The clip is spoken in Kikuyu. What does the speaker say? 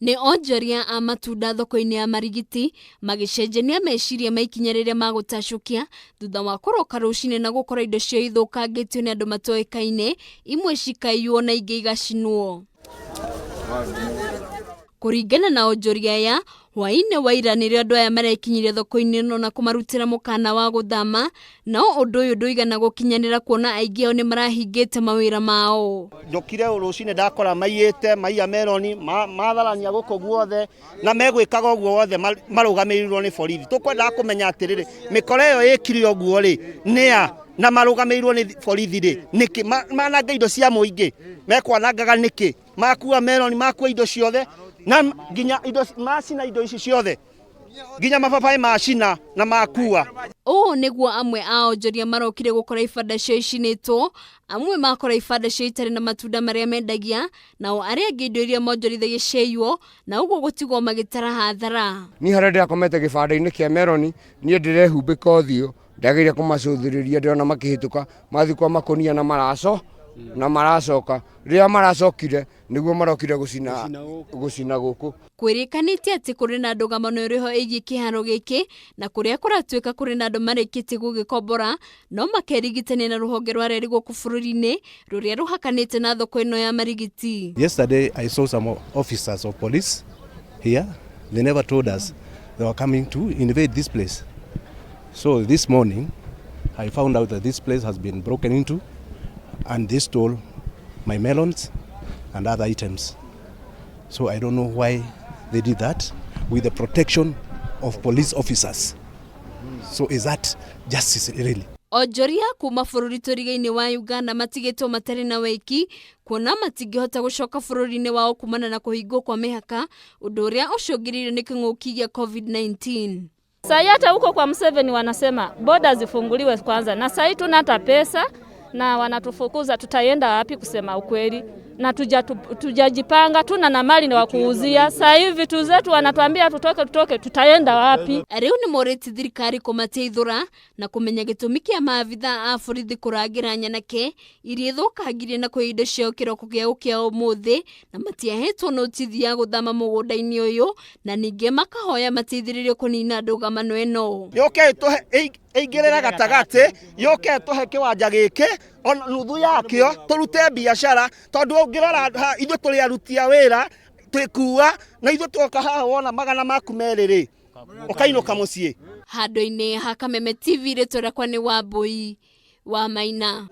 Nĩ onjoria a matunda thoko-inĩ ya Marigiti magĩcenjania meciria ma ikinya rĩrĩa magũtacũkia thutha wa kũroka rũcinĩ na gũkora indo ciao ithũkangĩtio nĩ andũ matoĩkaine, imwe cikaiywo na ingĩ igacinwo. Kũringana na onjoria aya, hwaĩ-inĩ wa ira nĩrĩo andũ aya marekinyirie thoko-inĩ ĩno na kũmarutĩra mũkana wa gũthama, no ũndũ ũyũ ndũigana gũkinyanĩra kuona aingĩ ao nĩ marahingĩte mawĩra mao. Njokire rũcinĩ ndakora maiyĩte, maiya meroni, matharania gũkũ guothe na megwĩkaga ũguo wothe marũgamĩrĩirwo nĩ borithi. Tũkwendaga kũmenya atĩrĩrĩ, mĩkora ĩyo ĩkire ũguo rĩ, nĩa na marũgamĩrĩirwo nĩ borithi rĩ, nĩkĩ manange indo cia mũingĩ? Mekwanangaga nĩkĩ? Makua meroni, makua indo ciothe na nginya indo macina indo ici ciothe, nginya mababaĩ macina na makua. Ũũ nĩguo amwe a onjoria marokire gũkora ibanda ciao icinĩtwo, amwe makora ibanda ciao itarĩ na matunda marĩa mendagia, nao arĩa angĩ indo iria monjorithagia ciaiywo, na ũguo gũtigwo magĩtara hathara. Niĩ harĩa ndĩrakomete gĩbanda-inĩ kĩa meroni, niĩ ndĩrehumbĩka ũthiũ, ndagĩrĩire kũmacũthĩrĩria ndĩrona makĩhĩtũka, mathiĩ kwa makũnia na maraco na maracoka. Rĩrĩa maracokire nĩguo marokire gũcina gũcina gũkũ. Kwĩrĩkanĩte atĩ kũrĩ na ndũgamano ĩrĩho ĩgiĩ kĩharo gĩkĩ na kũrĩa kũratuĩka kũrĩ na andũ marĩkĩtie gũgĩkombora no makerigitania na rũhonge rwa reri gũkũ bũrũri-inĩ rũrĩa rũhakanĩte na thoko ĩno ya Marigiti. Yesterday I saw some officers of police here. They never told us they were coming to invade this place. So this morning I found out that this place has been broken into and they stole my melons and other items. So I don't know why they did that with the protection of police officers. So is that justice really? Onjoria kuma bũrũri tũrigainĩ wa Uganda matigĩtwo matarĩ na wĩki kuona matingĩhota gũcoka bũrũri-inĩ wao kumana na kũhingwo kwa mĩhaka, ũndũ ũrĩa ũcũngĩrĩirio nĩ kĩng'ũki gĩa COVID-19. Sahii hata huko kwa Museveni wanasema boda zifunguliwe kwanza, na sahii tuna hata pesa na wanatufukuza, tutaenda wapi kusema ukweli? Na tujajipanga, tuna na mali na wakuuzia. Sasa hivi vitu zetu wanatuambia tutoke, tutoke, tutaenda wapi? Rĩu nĩ morĩtie thirikari kũmateithũra na kũmenya gĩtũmi kĩa maabithaa a borithi kũrangĩra nyanake iria ithũkangirie na kũiya indo ciao kĩroko gĩa gũkĩa ũmũthĩ na matiahetwo notithi ya gũthama mũgũnda-inĩ ũyũ, na ningĩ makahoya mateithĩrĩrio kũnina ndũgamano ĩno. Yũke ĩingĩrĩre gatagatĩ, yũke ĩtũhe kĩwanja gĩkĩ ona nuthu yakĩo tũrute biacara, tondũ ũngĩrora ithuĩ tũrĩ aruti a wĩra twĩkua na ithuĩ twoka haha wona magana maku merĩ rĩ ũkainũka mũciĩ. Handũ-inĩ ha Kameme TV, rĩtwa rĩakwa nĩ Wambui wa Maina.